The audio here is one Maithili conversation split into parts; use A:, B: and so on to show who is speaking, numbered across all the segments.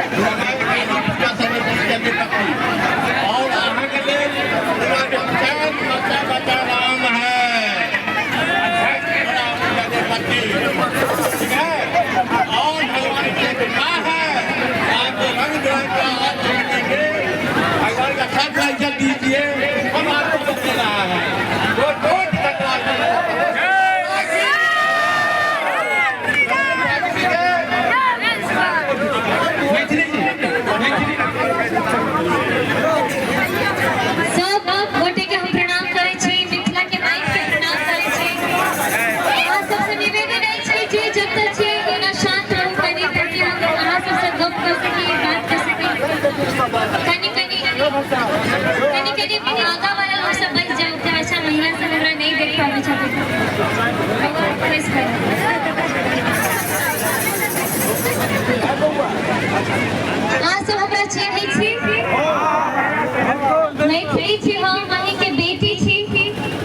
A: काली पूजा समिति चंद्रपति और अहाँके लेल पूरा पंचायत बच्चा बच्चा राम है बड़ा चंद्रपति, ठीक है। और भगवान की कृपा है, आपको रंग बिरंग का आज मिलेंगे। भगवान का सब इज्जत दीजिए, हम आपको दे रहा है वो वोट टकरा। मैथिली जी, मैथिली।
B: सब गोटे के हम प्रणाम करै छी, मिथिला के माइक के प्रणाम करै छी। अहाँ सबसे निवेदन अछि जे जतऽ छियै एना शांत रहू कनि, ताकि हम अहाँ सबसँ गप कऽ सकी, बात कऽ सकी। कनि कनि कनि कनि आगाँ वाला लोग सब बचि जाउ, अच्छा महिला सब हमरा नहि देख पाबै छथिन। भगवान खुश करू। अहाँ सब हमरा चिन्है छी? मैथिली छी हम, अहीँके बेटी छी।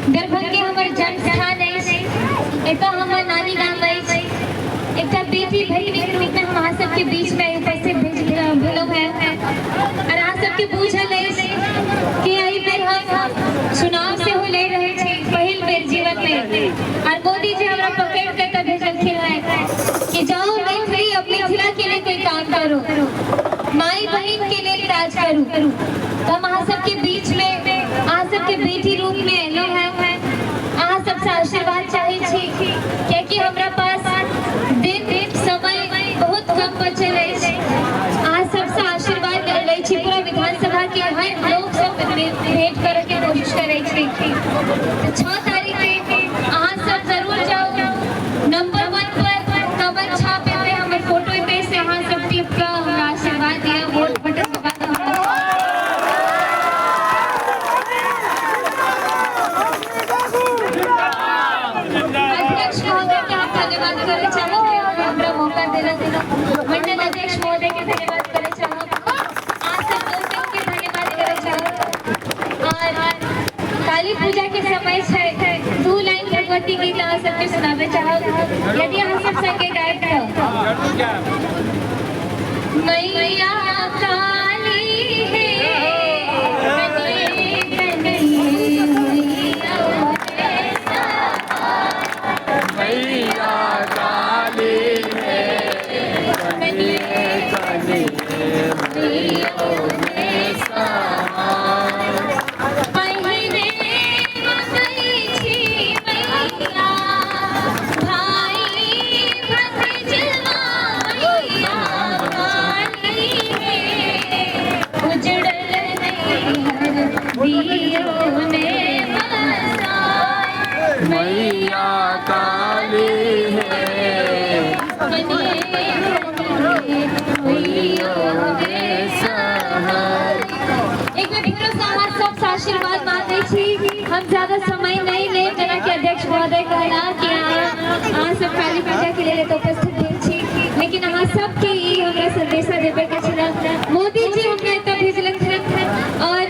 B: दरभंगे हमर जन्म स्थान अछि, एतऽ हमर नानी गाम अछि। एकटा बेटी भगिनीके रूपमे हम अहाँ सबके बीचमे उपस्थित भेलहुँ हेँ। आओर अहाँ सबके बूझल अछि कि एहि बेर हम चुनाव सेहो लड़ि रहल छी पहिल बेर जीवनमे। आओर मोदी जी हमरा पकड़ि कऽ एतऽ भेजलखिन हेँ कि जाओ मैथिली और मिथिला के लिए कोई काम करो, माई बहन के लिए काज करू। तो हम अहाँ सबके बीच में अहाँ सबके बेटी रूप में एलहुँ हेँ। अहाँ सबसे आशीर्वाद चाहै छी, कियाकि हमरा पास दिन समय बहुत कम बचल अछि। अहाँ सबसे आशीर्वाद लै छी। पूरा विधानसभा के हर लोग सब भेंट करे के कोशिश करै छी। तो 6 तारीख के अहाँ सब जरूर जाउ। नंबर 1 पर कमल छाप एतै, हमर फोटो एतै, से अहाँ सब टिप कऽ हमरा आशीर्वाद दिअ, वोट बटन दबा कऽ हमरा। अध्यक्ष महोदय के हम धन्यवाद करय चाहब कि हमरा मौका देलक। मंडल अध्यक्ष महोदय के धन्यवाद करय चाहब। अहाँ सब लोग के धन्यवाद करय चाहब। और काली पूजा के समय छै, 2 लाइन भगवती गीत अहाँ सबके सुनाबे चाहब, यदि अहाँ सब संगे गायब तऽ। मैया काली है कने कने मैया
C: मैया काली है
B: कने
C: कने
B: मैया पहिने मंगै छी मैया भाई भतीजवा, मैया काली हे उजड़ल नैहर दियो ने बसाए।
C: मैया काली है
B: कने कने मैया ने
C: सहाय।
B: एक बेर फेरो से अहाँ सबसँ आशीर्वाद मांगै छी। हम ज्यादा समय नहीं लेब, जेनाकि अध्यक्ष महोदय कहला कि अहाँ सब काली पूजा के लेल एतऽ उपस्थित भेल छी, लेकिन अहाँ सबके ई हमरा संदेशा देबे के छल। मोदी जी हमरा एतऽ भेजलखिन और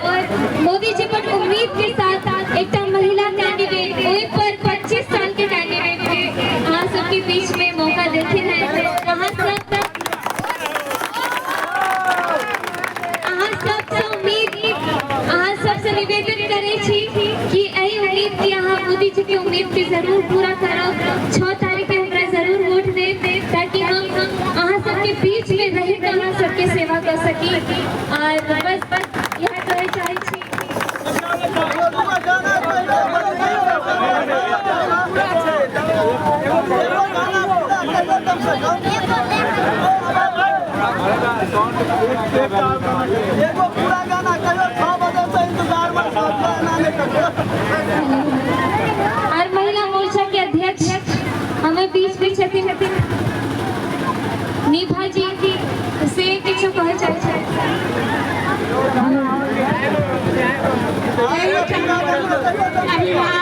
B: मोदी जी पर उम्मीद के साथ एकटा महिला कैंडिडेट, ओहि पर 25 साल के कैंडिडेट के अहाँ सबके बीच में मौका देलखिन हैं। अहाँ सबसँ उम्मीद, अहाँ सबसँ निवेदन करै छी कि एहि उम्मीद के, अहाँ मोदी जी के उम्मीद के जरूर पूरा करब। 6 तारीख के हमरा जरूर वोट देब, ताकि हम अहाँ सबके बीच में रहि कऽ अहाँ सबके सेवा कर सकी। और बस बस इएह कहै चाहै छी।
D: एगो पूरा गाना कहियो, 6 बजे से इंतजार में गाना नहीं कहियो।
B: और महिला मोर्चा के अध्यक्ष हमें बीच में छथिन निभा जी, से किछु कहै चाहै छथि।
D: एगो पूरा गाना कहियो।